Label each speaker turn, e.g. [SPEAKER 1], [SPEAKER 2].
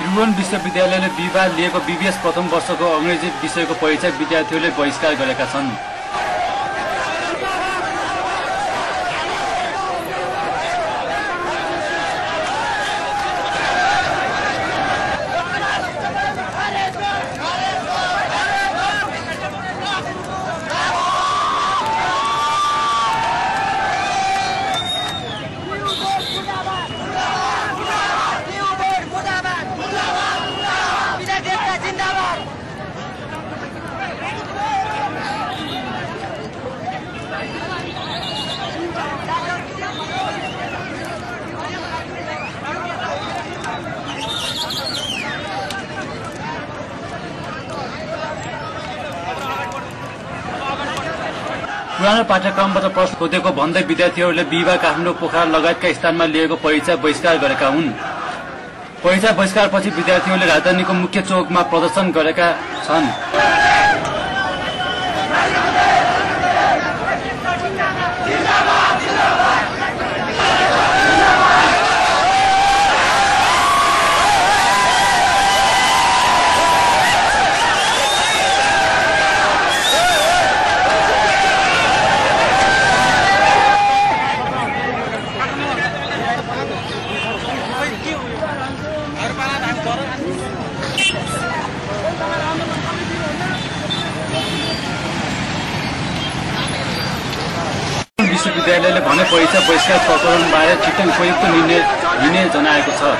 [SPEAKER 1] त्रिभुवन विश्वविद्यालयले विवाद लिएको बीबीएस प्रथम वर्षको अंग्रेजी विषयको परीक्षा विद्यार्थीहरूले बहिष्कार गरेका छन्। पुरानो पाठ्यक्रमबाट प्रश्न खोजेको भन्दै विद्यार्थीहरूले विवाह काठमाडौँ पोखरा लगायतका स्थानमा लिएको परीक्षा बहिष्कार गरेका हुन्। परीक्षा बहिष्कारपछि विद्यार्थीहरूले राजधानीको मुख्य चौकमा प्रदर्शन गरेका छन्। विश्वविद्यालयले भने परीक्षा बहिष्कार प्रकरणबारे छिट्टै उपयुक्त निर्णय लिने जनाएको छ।